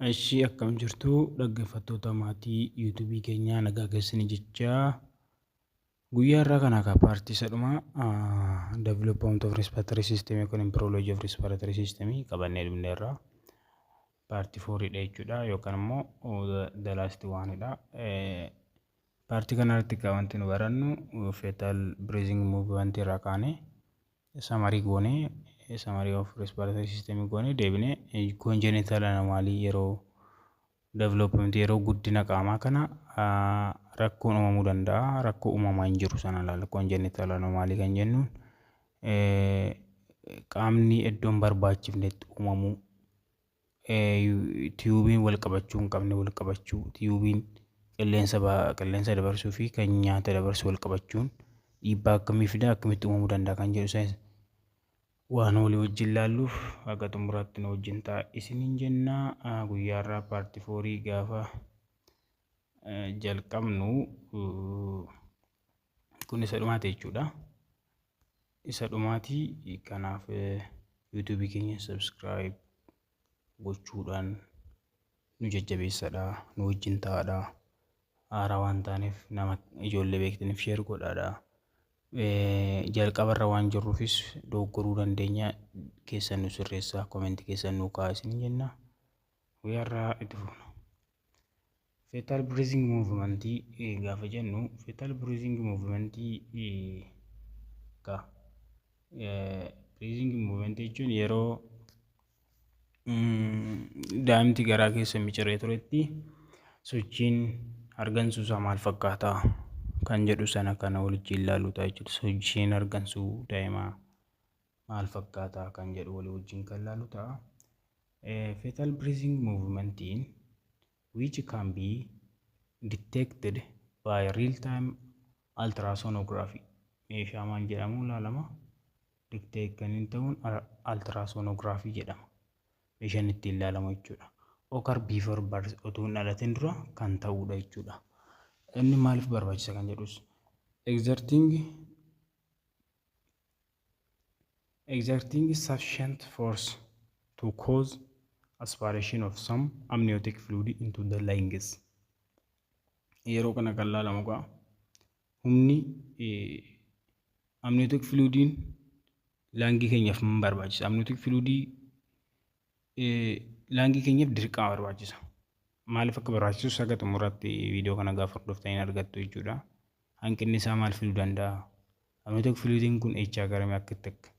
Ishii, akkam jirtu dhaggeeffattoota maatii YouTubeii keenyaa? Nagaa keessanii jechaa, guyyaa irraa kana akka partii isa dhumaa development of respiratory system yookaan embryology of respiratory system qabannee dhufneerra. Part fouriidha jechuudha, yookaan immoo the last oneidha. Partii kanarratti kan wanti nu barannu fetal breathing movement irraa kaanee summary goonee, summary of respiratory system goonee, deebinee congenital anomaly yeroo development, yeroo guddina qaamaa kana rakkoon uumamuu danda'a. Rakkoo uumamaa hin jiru sana ilaalla. Congenital anomaly kan jennuun qaamni iddoon barbaachifnetti uumamuu, tubeiin wal qabachuu hin qabne wal qabachuu, tubeiin qilleensa dabarsuu fi kan nyaata dabarsu wal qabachuun dhiibbaa akkamii fida, akkamitti uumamuu danda'a kan jedhu isa waan walii wajjin laalluuf haga xumuraatti nu wajjin ta'a isiniin jennaa. Guyyaa irraa part fourii gaafa jalqabnu kun isa dhumaati jechuudha. Isa dhumaatii kanaaf YouTubeii keenya subscribe gochuudhaan nu jajjabeessadha, nu wajjin ta'aadha. Haaraa waan taaneef nama ijoollee beektaniif share godhaadha. Jalqabarra waan jirruufis dogoggoruu dandeenya, keessan nu sirreessaa, commentii keessan nu kaa'aa isiniin jenna. Guyyaa irraa itti fufna. Fetal breathing movement gaafa jennu, fetal breathing movement ka breathing movement jechuun yeroo daa'imti garaa keessa miciree turetti sochiin hargansuu isaa maal fakkaata kan jedhu sana kana walitti ilaaluu ta'a jechuudha. Sochiin hargansuu daa'imaa maal fakkaata kan jedhu walii wajjin kan ilaalu ta'a. Fetal breathing movementiin, which can be detected by real time ultrasonography, meeshaa maal jedhamu ilaalama, detect kan inni ta'uun ultrasonography jedhama, meeshaan ittiin ilaalamu jechuudha. Occur before birth, otoo hin dhalatin dura kan ta'udha jechuudha. Inni maaliif barbaachisa kan jedhus, exerting sufficient force to cause aspiration of some amniotic fluid into the lungs. Yeroo kana kan laalamu gaa humni amniotic fluidiin lungii keenyaaf hin barbaachisa. Amniotic fluidii lungii keenyaaf dirqama barbaachisa. Maaliif akka barbaachisu saga xumuraatti viidiyoo kana gaafa hordoftanii argattu jechuudha. Hanqinni isaa maal fiduu danda'a? Amniotic fluidiin kun eechaa garamee akka itti akka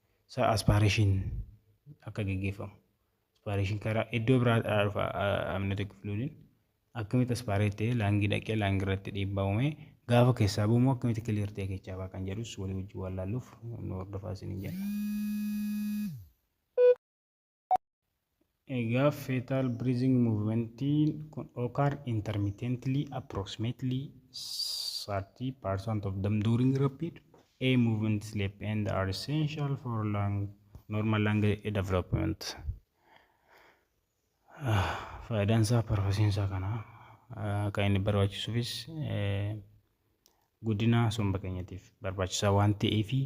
aspiration akka geggeeffamu. Aspiration karaa iddoo biraa dhufa. Amniotic fluidiin akkamitti aspirate ta'ee lungii dhaqee, lungii irratti dhiibbaa uumee, gaafa keessaa bu'u akkamitti clear ta'e keessaa ba'a kan jedhus walii wajjin waan laalluuf nu hordofaa isiniin jenna. Egaa fetal breathing movementiin kun occur intermittently, approximately 30% of them during rapid eye movement sleep, and are essential for lung normal lung development. Faayidaan isaa, purposeiin isaa kana kan inni barbaachisuufis guddina somba keenyatiif barbaachisaa waan ta'eefi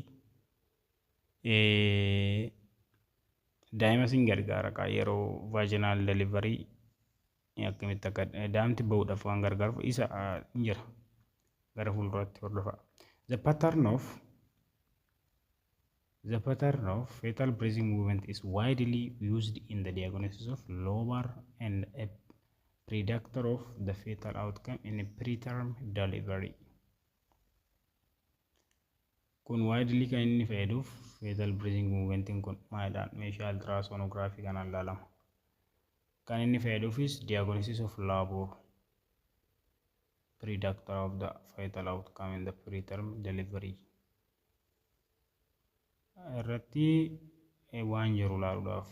daa'ima sin gargaara kaa yeroo vaginal delivery akkamitti akka daa'imti bahuudhaaf waan gargaaruuf isa hin jira, gara fuulduraatti hordofaa. The pattern of fetal breathing movement is widely used in the diagnosis of labor and a predictor of the fetal outcome in a preterm delivery. Kun widely kan inni fayyaduuf, fetal breathing movementiin kun maalidhaan, meeshaa ultrasonography kanaan ilaalama. Kan inni fayyaduufis diagnosis of labor, predictor of the fetal outcome in the preterm delivery irratti waan jiru ilaaluudhaaf,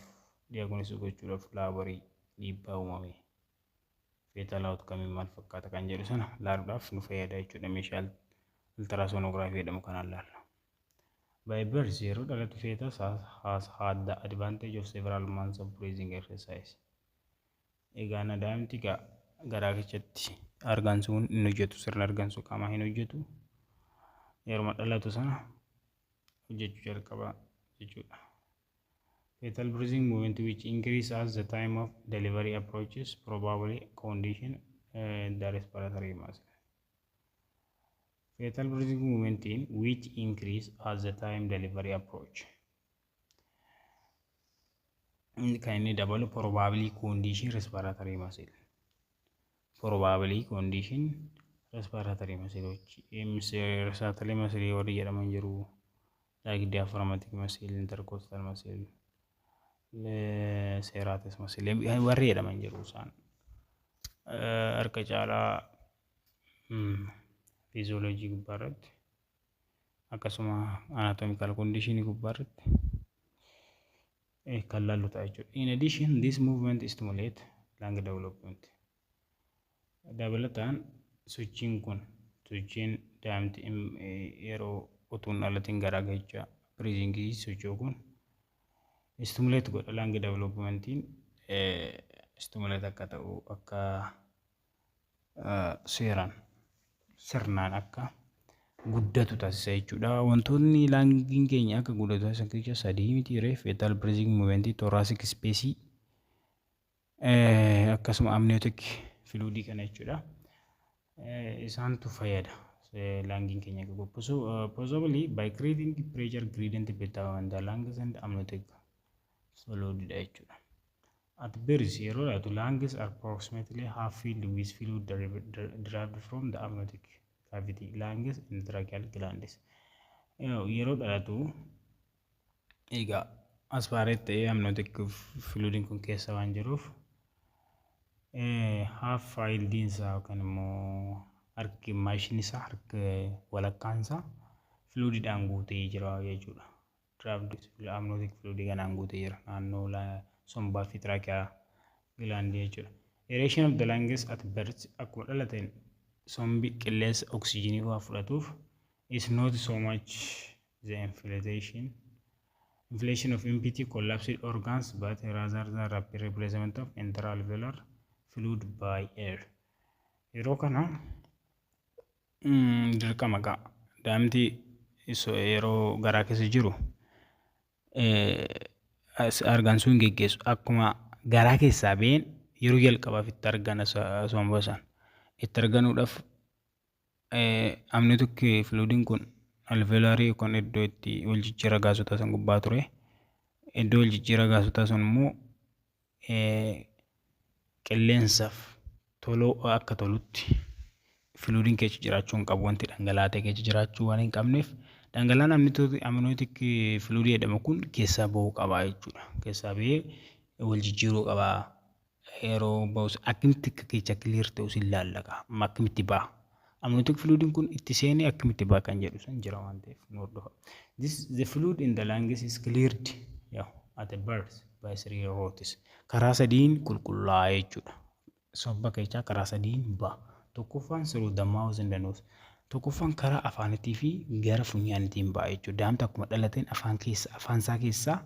diagnosis gochuudhaaf, laborii dhiibbaa uumame fetal outcome maal fakkaata kan jedhu sana ilaaluudhaaf nu fayyada jechuudha, meeshaa ultrasonography jedhamu kanaan ilaalla. By birth, yeroo dhalatu, fetus has had the advantage of several months of breathing exercise. Egaa na daa'imti garaa keessatti argansuun hin hojjetu, sirna argansuu qaamaa hin hojjetu. Yeroo dhalatu sana hojjechuu jalqaba jechuudha. Fetal breathing movement which increase as the time of delivery approaches probably condition the respiratory muscle. Fetal breathing movement in which increase as the time delivery approach. Kan inni dabalu probably condition respiratory muscle. Probably condition respiratory muscle. Respiratory muscle warri jedhaman jiru. Like diaphragmatic muscle, intercostal muscle, serratus muscle warri jedhaman jiru isaan. Harka caalaa physiology gubbaa irratti akkasuma anatomical condition gubbaa irratti kan laallu ta'a jechuudha. In addition, this movement stimulate lung development. Dabalataan sochiin kun, sochiin daa'imti yeroo utuu hin dhalatin garaa gahichaa breathingii socho'u kun, stimulate godha, lung developmentiin stimulate akka ta'u, akka seeraan sirnaan akka guddatu taasisa jechuudha. Wantoonni lungiin keenya akka guddatu taasisan keessaa sadii miti ree? Fetal breathing movement, thoracic space, akkasuma amniotic fluid kana jechuudha. Isaantu fayyada lungiin keenya akka guddatu. Possibly by creating pressure gradient between the lungs and amniotic fluid dha jechuudha. At birth, yeroo dhalatu, lungs are approximately half filled with fluid derived from the amniotic cavity, lungs and tracheal glands. Yeroo dhalatu egaa aspirate ta'ee amniotic fluidiin kun keessa waan jiruuf, half fillediin isaa yookaan immoo harki maashinni isaa, harki walakkaan isaa fluidiidhaan guutee jira jechuudha. Derived amniotic fluidii kanaan guutee jira naannoo sombaa fi trachea glandii jechuudha. Aeration of the lungs at birth, akkuma dhalateen sombi qilleensa oksijiinii waa fudhatuuf, is not so much the inflation of empty collapsed organs but rather the rapid replacement of intraalveolar fluid by air. Yeroo kana dirqama ga'a. Daa'imti yeroo garaa keessa jiru argansuu hin geggeessu. Akkuma garaa keessaa ba'een yeroo jalqabaaf itti argana somba sana. Itti arganuudhaaf amniotic fluidiin kun alveolarii yookaan iddoo itti wal jijjiirra gaasotaa san gubbaa ture. Iddoo wal jijjiirra gaasotaa sun immoo qilleensaaf toloo akka tolutti fluidiin keessa jiraachuu hin qabu, wanti dhangala'aa ta'e keessa jiraachuu waan hin qabneef, dhangala'aan amniotic fluidii jedhamu kun keessaa bahuu qaba jechuudha. Keessaa bahee wal jijjiiruu qaba. Yeroo bahus akkamitti akka keessa clear ta'u sin laallaqa. Akkamitti baha? Amniotic fluidiin kun itti seenee akkamitti baha kan jedhu san jira waan ta'eef nu hordofa. This the fluid in the lungs is cleared, yeah, at a birth by three routes. Karaa sadiin qulqullaa'aa jechuudha. Somba keessaa karaa sadiin baha. Tokkoffaan through the mouth and the nose. Tokkoffaan karaa afaanitii fi gara funyaanitiin baha jechuudha. Daa'imti akkuma dhalateen afaan keessa, afaan isaa keessaa,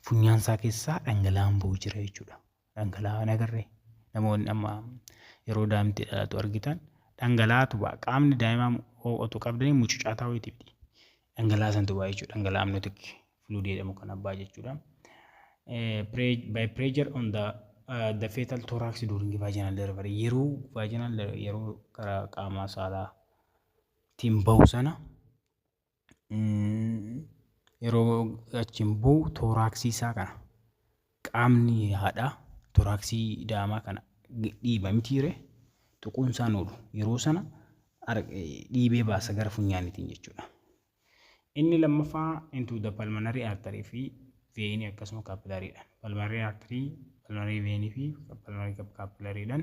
funyaan isaa keessaa dhangala'aan bahu jira jechuudha. Dhangala'aan agarree namoonni amma yeroo daa'imti dhalatu argitan dhangala'aatu ba'a. Qaamni daa'imaa otoo qabdanii mucucaataa wayiiti miti. Dhangala'aa santu ba'a jechuudha. Dhangala'aa amniotic fluid jedhamu kana ba'a jechuudha. By pressure on the fetal thorax during vaginal delivery, yeroo vaginal, yeroo karaa qaama saalaatiin bahu sana, yeroo achiin bahu thoraxii isaa kana, qaamni haadhaa thoraxii daa'imaa kana dhiiba mitiire? Tuquun isaan oolu yeroo sana dhiibee baasa gara funyaaniitiin jechuudha. Inni lammaffaa into the pulmonary artery fi veinii akkasuma capillariidhaan. Pulmonary artery, pulmonary veinii fi pulmonary capillariidhaan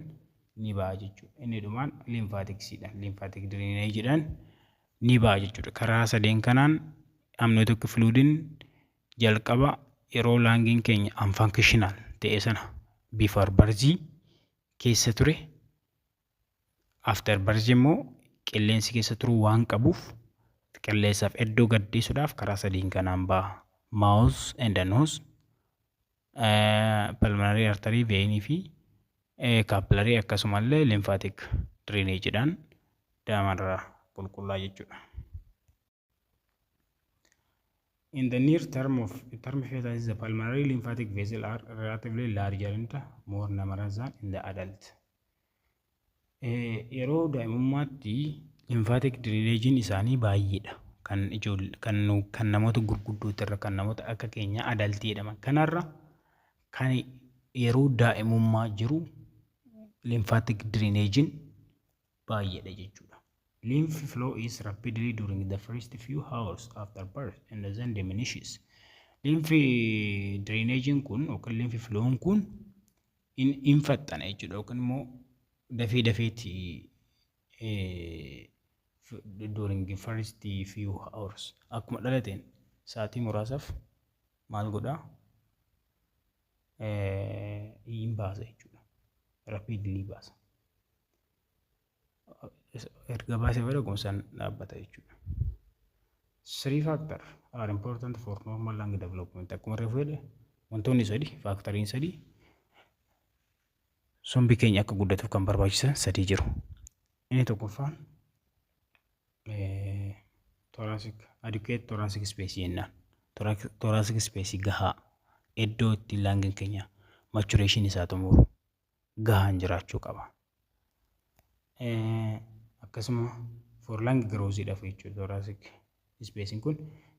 ni ba'a jechuudha. Inni dhumaan lymphaticsiidhaan, lymphatic drainageidhaan ni ba'a jechuudha. Karaa sadeen kanaan amniotic fluidiin jalqaba yeroo lungiin keenya unfunctional ta'e sana, before birth keessa ture, after birth immoo qilleensi keessa turuu waan qabuuf, qilleensaaf iddoo gadhiisuudhaaf karaa sadiin kanaan ba'a. Mouth and the nose, pulmonary artery, veinii fi capillary, akkasumallee lymphatic drainageidhaan daa'imarraa qulqullaa jechuudha. In the near term of term fetus, the pulmonary lymphatic vessels are relatively larger and more numerous than in the adult. Yeroo daa'imummaatti lymphatic drainage isaanii baay'eedha. Kan ijoollee kan namoota gurguddootirra, kan namoota akka keenya adultii jedhaman. Kanarra kan yeroo daa'imummaa jiru lymphatic drainage baay'eedha jechuudha. Lymph flow is rapidly during the first few hours after birth and then diminishes. Lymph drainage kun yookaan lymph flow kun in faxxana jechuudha, yookaan immoo dafee dafeeti during the first few hours, akkuma dhalateen sa'aatii muraasaaf maal godhaa? Hin baasa jechuudha. Rapidly baasa. Erga baasee booda gomsaan dhaabbata jechuudha. Three factor are important for normal lung development. Akkuma reefu jedhe, wantoonni sadi, factoriin sadi sombi keenya akka guddatuuf kan barbaachisan sadii jiru. Inni tokkoffaan thoracic adequate thoracic space jennaan. Thoracic space gahaa, iddoo itti lungiin keenya maturation isaa xumuru gahaan jiraachuu qaba. Akkasuma for lung growth dhaaf jechuudha thoracic space kun.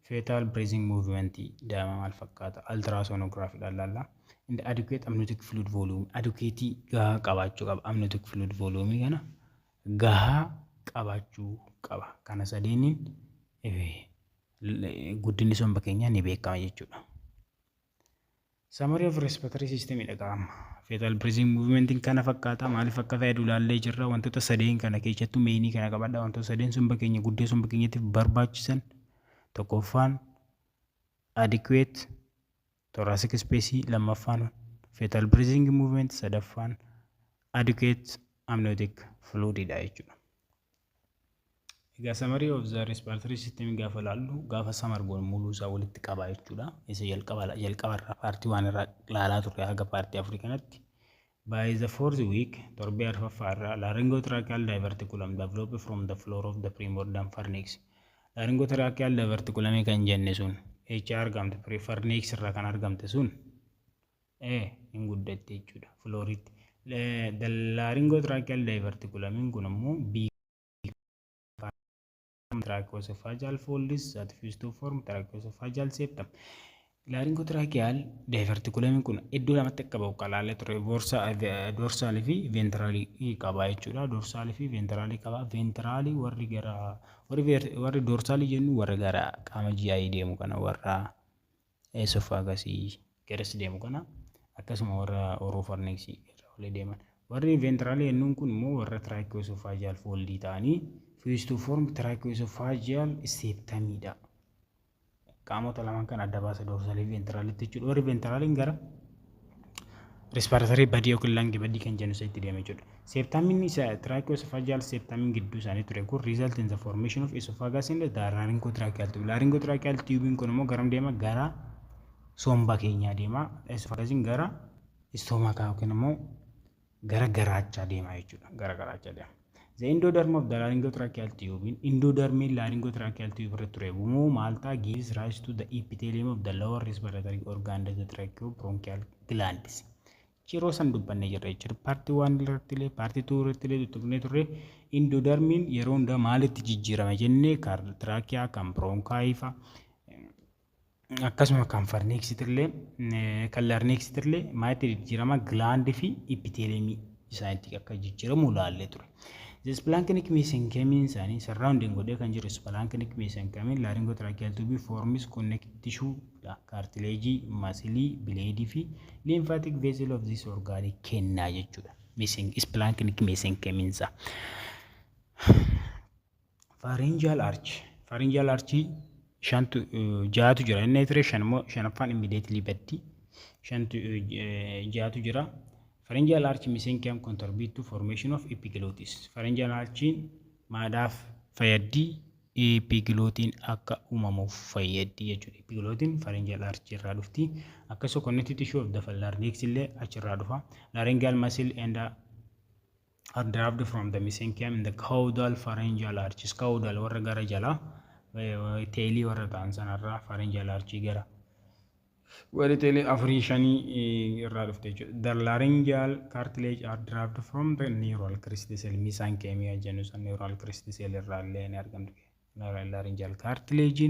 Fetal breathing movement daa'ima maal fakkaata, ultrasonography dhaan laalla. Inni adequate amniotic fluid volume, adequate gahaa qabaachuu qaba. Amniotic fluid volume kana gahaa qabaachuu qaba. Kana sadeeniin guddinni somba keenyaa ni beekama jechuudha. Summary of respiratory system dhaga'ama. Fetal breathing movement kana fakkaata. Maaliif akka fayyadu ilaallee jirra. Wantoota sadeen kana keessattuu mainii kana qabadha. Wantoota sadeen somba keenya guddina somba keenyatiif barbaachisan, tokkoffaan adequate thoracic space, lammaffaan fetal breathing movement, sadaffaan adequate amniotic fluid dha jechuudha. Egaa summary of the respiratory system gaafa ilaallu, gaafa summary goonu muluu isaa walitti qaba jechuudha. Isa jalqabarraa part one irraa ilaalaa turre haga part afurii kanatti. By the fourth week, torbee arfaffaa irraa, laryngotracheal diverticulum develop from the floor of the primordial pharynx. Laryngotracheal diverticulum kan jenne sun echa argamte? Pharynx irraa kan argamte sun hin guddatte jechuudha flooritti. The laryngotracheal diverticulum kun immoo B tracheoesophageal folds that fuse to form tracheoesophageal septum. Laryngotracheal diverticulum kun iddoo lamatti akka ba'u qalaalee ture, dorsalii fi ventralii qaba jechuudha. Dorsalii fi ventralii qaba. Ventralii warri gara warri dorsalii jennu warra gara qaama GI deemu kana, warra esophagusii garas deemu kana, akkasuma warra oropharynxii irra olee deeman. Warri ventralii jennuun kun immoo warra tracheoesophageal foldii ta'anii fuse to form tracheoesophageal septumidha. Qaamota lamaan kan adda baasa dorsalii fi ventralitti jechuudha. Warri ventraliin gara respiratory budii yookiin lung budii kan jennu isa itti deema jechuudha. Septumiin isa tracheoesophageal septumiin gidduu isaanii ture kun result in the formation of esophagus and the laryngotracheal tube. Laryngotracheal tube kun immoo garam deema? Gara somba keenyaa deema. Esophagusiin gara stomachaa yookiin immoo gara garaachaa deema jechuudha. Gara garaachaa deema. The endoderm of the laryngotracheal tube, endodermiin laryngotracheal tube irra ture immoo maal ta'a? Gives rise to the epithelium of the lower respiratory organ, the tracheobronchial glands. Yeroo san dubbannee jirra jechuudha. Part one irratti illee, part two irratti illee tuttuqnee turre. Endodermiin yeroo hundaa maalitti jijjiirama jennee, kan trachea, kan bronchii fa'a, akkasuma kan pharynxitti illee, kan larynxitti illee maalitti jijjiirama? Glandii fi epitheliumii isaaniitti akka jijjiiramu ilaallee ture. The splanchnic mesenchyme isaanii surrounding godhee kan jiru splanchnic mesenchyme laryngotracheal tube forms connective tissue, cartilage, muscle, blood fi lymphatic vessel of this organ kennaa jechuudha. Splanchnic mesenchyme isaa. Pharyngeal arch. Pharyngeal arch shantu jahatu jira. Inni ture shan immoo shanaffaan immediately baddi. Shantu jahatu jira. Pharyngeal arch mesenchyme contribute to formation of epiglottis. Pharyngeal archiin maadhaaf fayyaddi? Epiglottiin akka uumamuuf fayyaddi jechuudha. Epiglottiin pharyngeal arch irraa dhufti. Akkasuma connective tissue of the larynx illee achirraa dhufa. Laryngeal muscle and are derived from the mesenchyme in the caudal pharyngeal arches. Caudal warra gara jalaa Tailii warra ta'an sanarraa pharyngeal archii gara warri tailii afurii shanii irraa dhufte jechuudha. The laryngeal cartilage are derived from the neural crest cell, mesenchyme jennu san neural crest cell irraa illee ni argamtu. Laryngeal cartilage.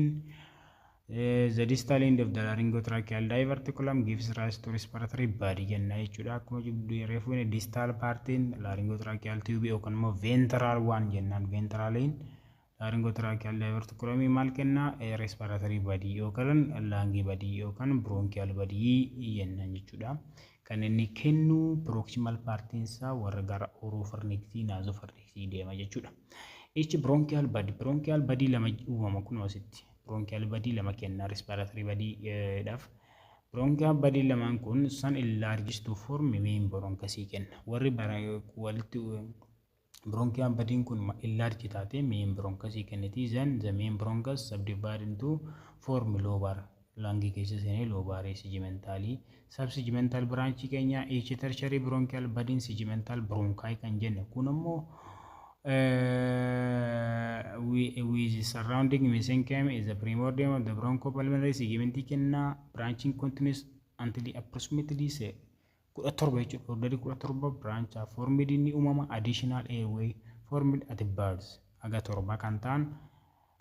The distal end of the laryngotracheal diverticulum gives rise to respiratory bud jenna jechuudha. Akkuma reefu distal partiin laryngotracheal tube yookaan immoo ventral one jennaan, ventraliin laryngotracheal diverticulum maal kenna? Respiratory bud yookaan lung bud yookaan bronchial bud jennaan jechuudha. Kan inni kennu proximal partiin isaa warra gara oropharynxii, nasopharynxii deema jechuudha. Each bronchial bud, bronchial bud lama uumama kun asitti. Bronchial bud lama kenna respiratory budidhaaf. Bronchial bud lamaan kun san enlarges to form main bronchusii kenna. Warri walitti bronchial budiin kun enlarge taate main bronchusii kenniti. Then the main bronchus subdivide into form lobar lungii keessa seenee lobarii, segmentalii, subsegmental branchii keenya. Each tertiary bronchial budiin segmental bronchi kan jenne kun immoo with surrounding mesenchyme is the primordium of the bronchopulmonary segment kenna. Branching continues until approximately say 17 jechuudha. Orderii 17 branch formed inni uumama additional airway formed at birth haga torba kan ta'an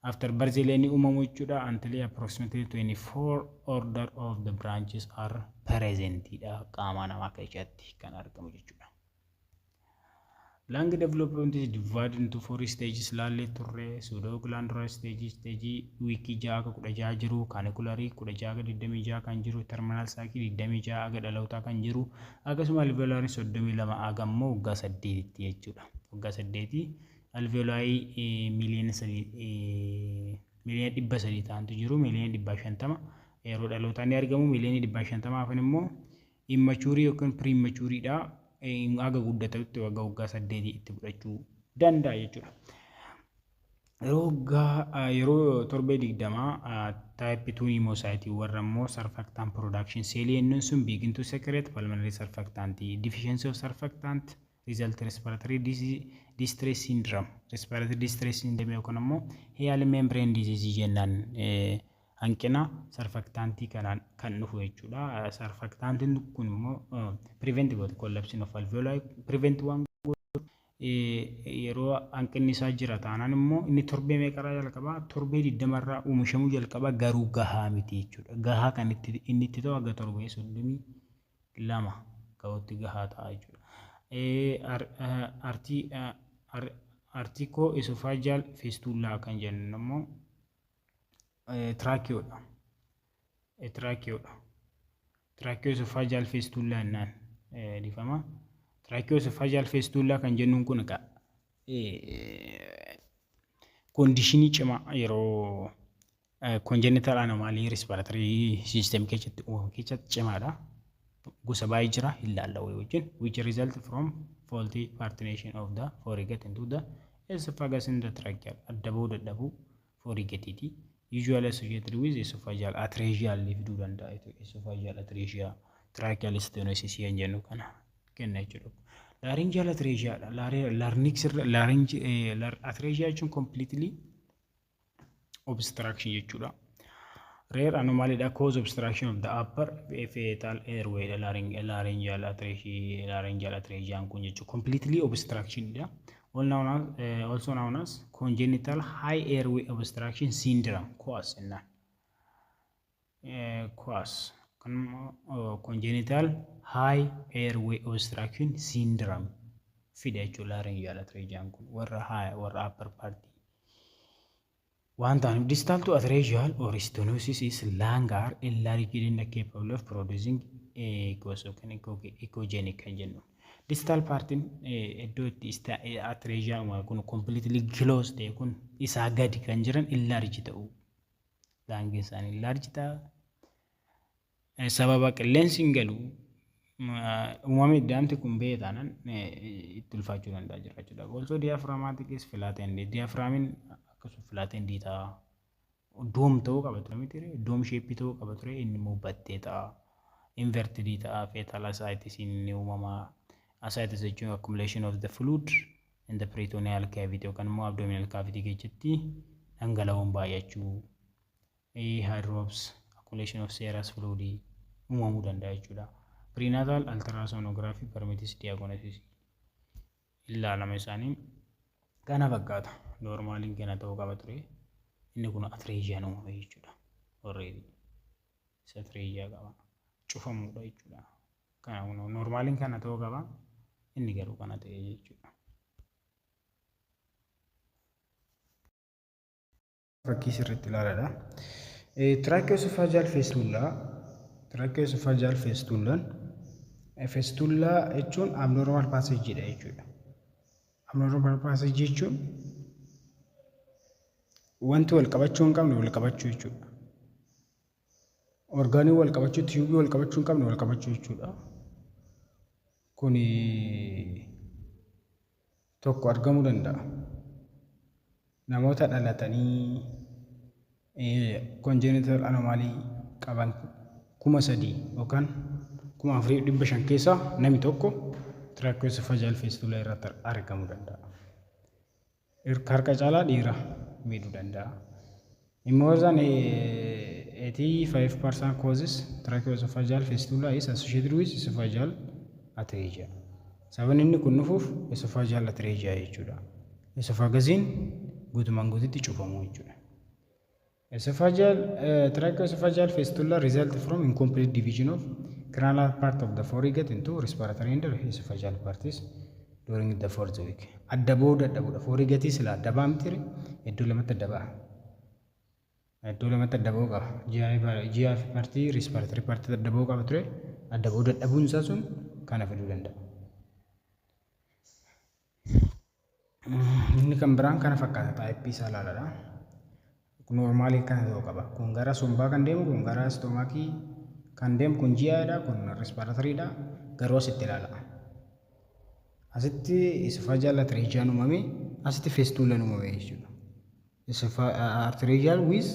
after birth illee ni uumamu jechuudha. Until approximately 24 order of the branches are present dha qaama namaa keessatti kan argamu jechuudha. Lung development is divided into four stages laallee turre: pseudoglandular stage, stage weekii 6 akka 16 jiru, canicularii 16 akka 26 kan jiru, terminal sac 26 aga dhalootaa kan jiru, akkasuma alveolarii 32 aga immoo waggaa 8tti jechuudha. Waggaa 8 alveolaarii 300,000 ta'antu jiru, 150,000 yeroo dhalootaa ni argamu, 150,000 hafan immoo immatureii yookiin prematureiidha. Haga guddatutti waggaa waggaa 8 itti fudhachuu danda'a jechuudha. Yeroo waggaa yeroo torbee 20 type 2 pneumocyte warra immoo surfactant production cell jennuun sun begin to secrete pulmonary surfactant. Deficiency of surfactant result respiratory distress syndrome. Respiratory distress syndrome yookaan immoo hyaline membrane disease jennaan hanqina surfactantii kanaan kan dhufu jechuudha. Surfactantiin kun immoo prevent gooti collapse of alveoli prevent waan yeroo hanqinni isaa jira taanaan immoo inni torbee meeqarraa jalqabaa? Torbee 20rraa oomishamuu jalqaba, garuu gahaa miti jechuudha. Gahaa kan inni itti ta'u haga torbee 32 ga'utti gahaa ta'a jechuudha. Aorticoesophageal fistula kan jennu immoo tracheodha. Tracheodha. Tracheoesophageal fistula jennaan dhiifama. Tracheoesophageal fistula kan jennuun kun egaa conditionii cimaa yeroo congenital anomaly respiratory system keessatti uumamu keessatti cimaadha. Gosa baay'ee jira, hin laalla wajjin, which result from faulty partition of the foregut into the esophagus in the trachea, adda bahuu dadhabuu foregutiiti. Usually associated with esophageal atresia illee fiduu danda'a jechuudha. Esophageal atresia, tracheal stenosis kan jennu kana kenna jechuudha. Laryngeal atresia dha. Larynx irra laryngeal atresia jechuun completely obstruction jechuudha. Rare anomaly dha, cause obstruction of the upper fetal airway dha. Laryngeal atresia, laryngeal atresia kun jechuudha. Completely obstruction dha. All known as, also known as congenital high airway obstruction syndrome, COAS jennaan. COAS kan immoo congenital high airway obstruction syndrome fida jechuudha. Laryngeal atresia kun warra high, warra upper part waan ta'aniif. Distal to atresia or stenosis is lung are enlarged and capable of producing echoes yookiin echogenic kan jennu. Distal partiin iddoo itti atresia kun completely close ta'e kun isaa gadi kan jiran enlarge ta'u. Lungiin isaanii enlarge ta'a. Sababa qilleensi hin galu uumamni daamti kun ba'ee taanaan itti ulfaachuu danda'a jira jechuudha. Also diaphragmatic is flattened. Diaphragmiin akkasuma flattened ta'a. Dome ta'uu qaba ture miti, dome shape ta'uu qaba ture, inni immoo battee ta'a. Inverted ta'a. Fetal ascites inni uumama. Ascites jechuun accumulation of the fluid in the peritoneal cavity yookaan immoo abdominal cavity keessatti Dhangala'oon baay'achuu, hydrops, accumulation of serous fluid uumamuu danda'a jechuudha. Prenatal ultrasonography permits diagnosis ilaalama isaanii kana fakkaata. Normaliin kana ta'uu qaba ture. Inni kun atresiaan uumame jechuudha. Already isa atresia qaba. Cufamuudha jechuudha. Kana normaliin kana ta'uu qaba. Inni garuu kana ta'e jechuudha. Fakkii sirriitti ilaaladha. Tracheoesophageal fistula. Tracheoesophageal fistulaan, fistula jechuun abnormal passage dha jechuudha. Abnormal passage jechuun wanti wal qabachuu hin qabne wal qabachuu jechuudha. Organii wal qabachuu, tubeii wal qabachuu hin qabne wal qabachuu jechuudha. Kuni tokko argamuu danda'a. Namoota dhalatanii congenital anomaly qaban 3,000 yookaan 4,500 keessaa namni tokko tracheoesophageal fistula irratti argamuu danda'a. Harka caalaa dhiira miidhuu danda'a. In more than 85% causes, tracheoesophageal fistula is associated with esophageal atresia. Sababni inni kun dhufuuf esophageal atresia jechuudha. Esophagusiin guutumaan guututti cufamuu jechuudha. Esophageal tracheoesophageal fistula result from incomplete division of cranial part of the foregut into respiratory and esophageal parts during the fourth week. Adda ba'uu dadhabuudha. Foregutii sila adda ba'a miti, iddoo lamatti adda ba'a. Iddoo lamatti adda ba'uu qaba. GI partii, respiratory partii adda ba'uu qaba ture. Adda ba'uu dadhabuun isaa sun kana fiduu danda'a. Inni kan biraan kana fakkaata, typeii isaa ilaaladha. Normalii kana ta'uu qaba. Kun gara sombaa kan deemu, kun gara stomachii kan deemu, kun GIdha, kun respiratorydha. Garuu asitti ilaala. Asitti esophageal atresiaan uumame, asitti fistulaan uumame jechuudha. Atresia with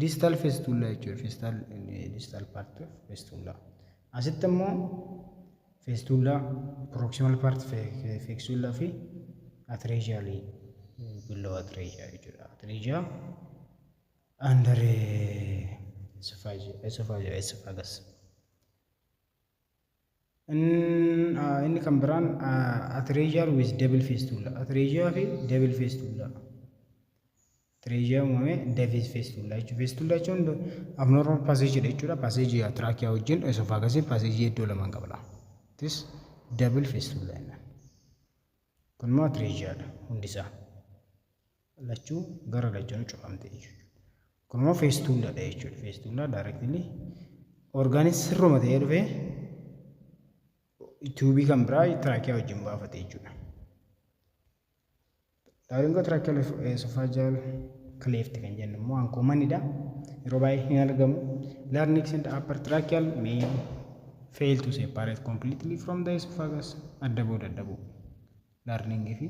distal fistula jechuudha. Distal, distal part of fistula. Asitti immoo fistula, proximal part fistula fi atresialii below atresia jechuudha. Atresia under esophagus. Inni kan biraan atresia with double fistula. Atresia fi double fistula. Atresia uumame double fistula jechuudha. Fistula jechuun abnormal passage jechuudha. Passage trachea wajjin esophagus passage iddoo lamaan qabla. This double fistula jennaan. Kun immoo atresiadha hundisaa. Lachuu gara lachuun cufamte jechuudha. Kun immoo fistuladha jechuudha. Fistula directly organii sirruma ta'ee dhufee tubeii kan biraa trachea wajjin baafate jechuudha. Laryngotracheal esophageal cleft kan jennu immoo uncommonidha. Yeroo baay'ee hin argamu. Larynx and upper tracheal may fail to separate completely from the esophagus. Adda ba'uu dadhabuu. Larynx fi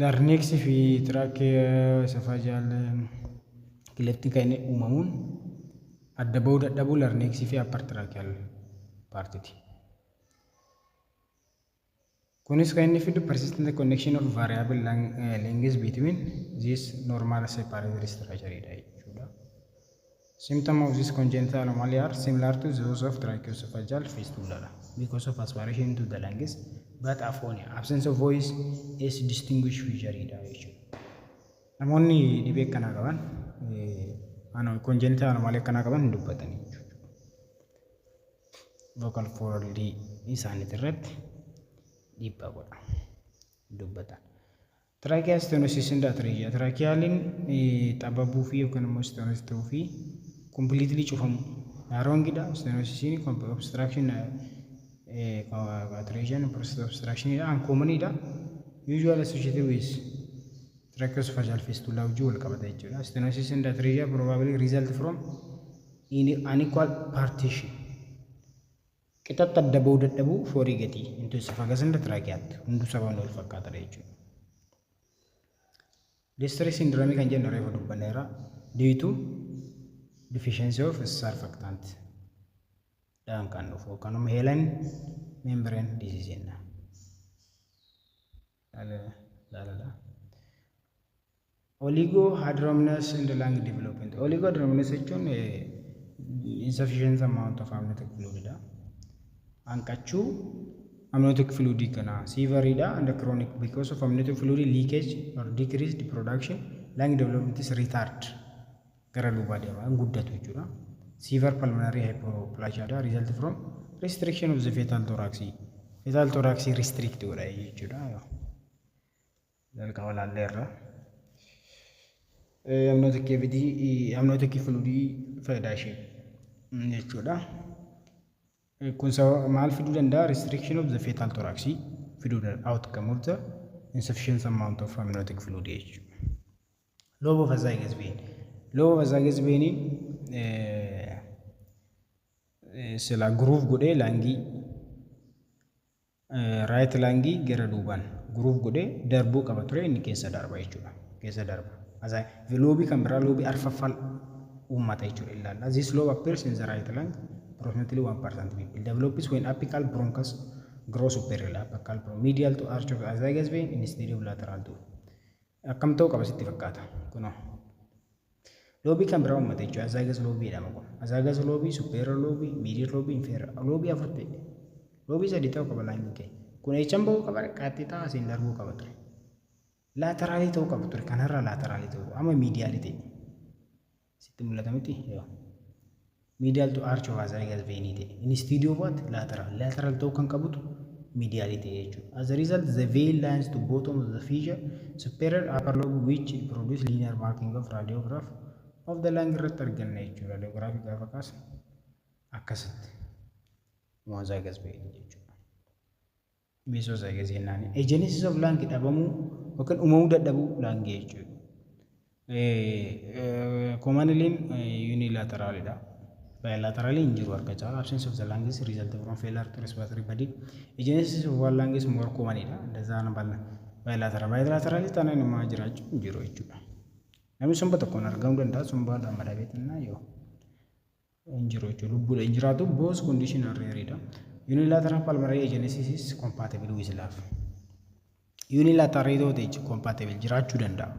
larynx fi trachea esophageal cleft kan inni uumamuun adda ba'uu dadhabuu larynx fi upper tracheal partiti. Kunis kan inni fidu persistent connection of variable length between this normal separated structure dha jechuudha. Symptom of this congenital anomaly are similar to those of tracheoesophageal fistula because of aspiration into the lungs, but aphonia, absence of voice, is distinguished feature dha jechuudha. Namoonni dhibee akkanaa qaban, congenital anomaly akkanaa qaban hin dubbatanii jechuudha. Vocal fold isaaniitirratti irratti dhiibbaa godha dubbatan. Tracheal stenosis and atresia. Trachealiin xababuu fi yookaan immoo stenosis ta'uu fi completely cufamu. Narrowingidha. Stenosisiin obstruction, atresiaan obstructionidha. Uncommonidha. Usually associated with tracheoesophageal fistula wajjin wal qabata jechuudha. Stenosis and atresia probably result from unequal partition. Qixatti adda ba'uu dadhabuu foregutii into esophagus and tracheatti hunduu sababni wal fakkaatadha jechuudha. Distress syndrome kan jennu reefu dubbanneera. Due to deficiency of surfactant dhaan kan dhufu yookaan immoo hyaline membrane disease jenna. Laalala. Oligohydramnios in the lung development. Oligohydramnios jechuun insufficient amount of amniotic fluid dha. Hanqachuu amniotic fluid kana severe dha and chronic because of amniotic fluid leakage or decreased production, lung development is retard, gara duubaa deema, hin guddatu jechuudha. Severe pulmonary hypoplasia dha, result from restriction of the fetal thorax. Fetal thorax restrict godha jechuudha. Jalqaba laalleerra. Amniotic cavity, amniotic fluid faayidaa ishee jechuudha. Kun sababa maal fiduu danda'a? Restriction of the fetal thorax fiduu danda'a. Outcome of the insufficient amount of amniotic fluid jechuudha. Lobe of azygos vein. Lobe of azygos vein sila groove godhee lungii, right lungii gara duubaan groove godhee darbuu qaba ture, inni keessa darba jechuudha. Keessa darba. Lobeii kan biraa, lobeii arfaffaa uummata jechuudha ilaalla. This lobe appears in the right lung, approximately 1% people. Develops when apical bronchus grows superior, apical bronchus medial to arch of azygos vein instead of lateral to. Akkam ta'uu qaba sitti fakkaata? Kunoo. Lobeii kan biraa uummata jechuudha. Azygos lobeii jedhama kun. Azygos lobeii, superior lobeii, medial lobeii, inferior. Lobeii afur ta'e. Lobeii sadii ta'uu qaba lungii keenya. Kun eechan bahuu qaba? Qaxxixaa asiin darbuu qaba ture. Lateralii ta'uu qaba ture. Kanarraa lateralii ta'uu qaba. Amma medialii ta'e. Sitti mul'ata miti? Yoo. Medial to arch of azygos vein ta'e. Instead of what? Lateral. Lateral ta'uu kan qabutu medialii ta'e jechuudha. As a result, the vein lines to bottom of the fissure superior upper lobe, which produce linear marking of radiograph of the lung irratti arganna jechuudha. Radiography gaafa kaasu akkasitti azygos vein jechuudha. Mesozygous jennaan. Agenesis of lung dhabamuu yookaan uumamuu dadhabuu lungii jechuudha. Commonly unilateralidha. Bilaterally hin jiru harka caala. Absence of the lungs result from failure to respiratory body. Agenesis of one lung is more commonidha. Than bilateral. Bilaterally taanaan namaa jiraachuu hin jiru jechuudha. Namni somba tokkoon argamuu danda'a. Somba lama dhabee xinnaa yoo hin jiru jechuudha. Lubbuudha hin jiraatu. Both condition are rare. Unilateral pulmonary agenesis is compatible with life. Unilateral yoo ta'e compatible jiraachuu danda'a.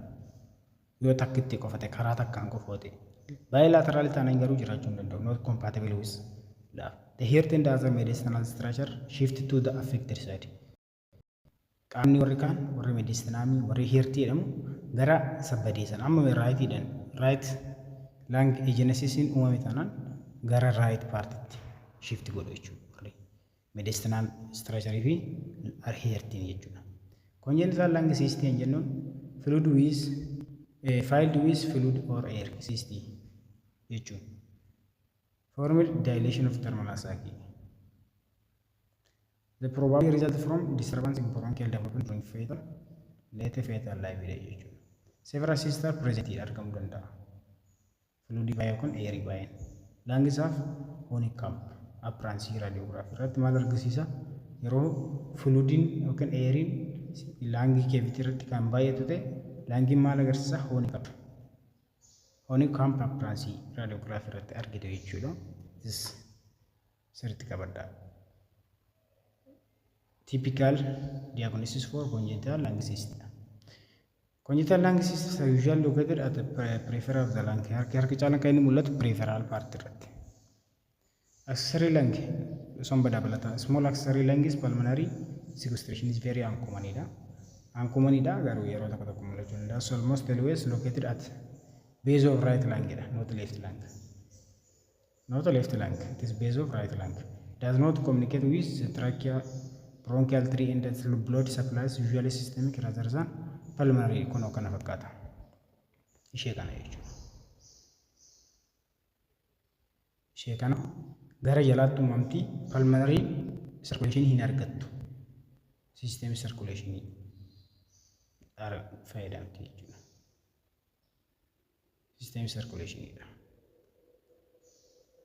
Yoo takkitti qofa ta'e, karaa takkaan qofa ta'e. Bilateral taanaan garuu jiraachuu hin danda'u. Not compatible with life. The heart and other mediastinal structure shift to the affected side. Qaamni warri kaan, warri mediastinumii, warri heartii jedhamu gara sabbadeessan. Amma rightiidhaan, right lung agenesisiin uumame taanaan gara right partitti shift godhu jechuudha. Warri mediastinal structure fi heartiin jechuudha. Congenital lung cyst jennuun fluid with filled with fluid or air cyst jechuudha. Formed dilation of terminal sac. The probably result from disturbance in bronchial development during fetal, late fetal life jechuudha. Several cysts are present, argamuu danda'a. Fluidii baay'ee kun airii baay'een. Lungs have honeycomb appearance. Radiography irratti maal argisiisa? Yeroo fluidiin yookiin airiin lungii cavity irratti kan baay'atu ta'e, lungiin maal agarsiisa? Honeycomb. Honeycomb appearance radiography irratti argitu jechuudha. Sirriitti qabadhaa. Typical diagnosis for congenital lung cyst. Congenital lung cysts are usually located at the periphery of the lung. Harki caalaan kan inni mul'atu peripheral part irratti. Accessory lung, somba dabalata. Small accessory lung is pulmonary sequestration is very uncommon dha. Uncommon dha, garuu yeroo tokko tokko mul'achuu danda'a. So almost always located at base of right lung dha, not left lung. Not left lung, it is base of right lung. Does not communicate with the trachea, bronchial tree and the blood supplies usually systemic rather than pulmonary. Kunoo kana fakkaata. Ishee kana jechuudha. Ishee kana gara jalaatti uumamti, pulmonary circulation hin argattu. Systemic circulation fayyadamti jechuudha. Systemic circulation dha.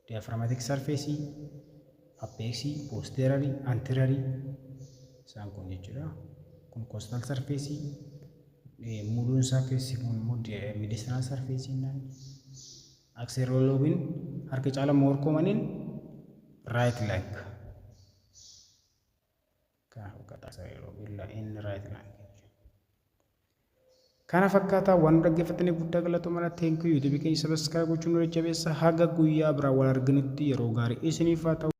Diaphragmatic surface, apex, posterior, anterior isaan kun jechuudha. Kun costal surface, muluun isaa keessi kun immoo mediastinal surface jennaan. Accessory lobeiin harka caala more common right lung. Kana fakkaata accessory lobe in right lung. Kana fakkaataa waan dhaggeeffataniif guddaa galatoomaa. Thank you. YouTubeii keenya subscribe gochuun nu jajjabeessa. Haga guyyaa biraa wal arginutti yeroo gaarii isiniif haa ta'u.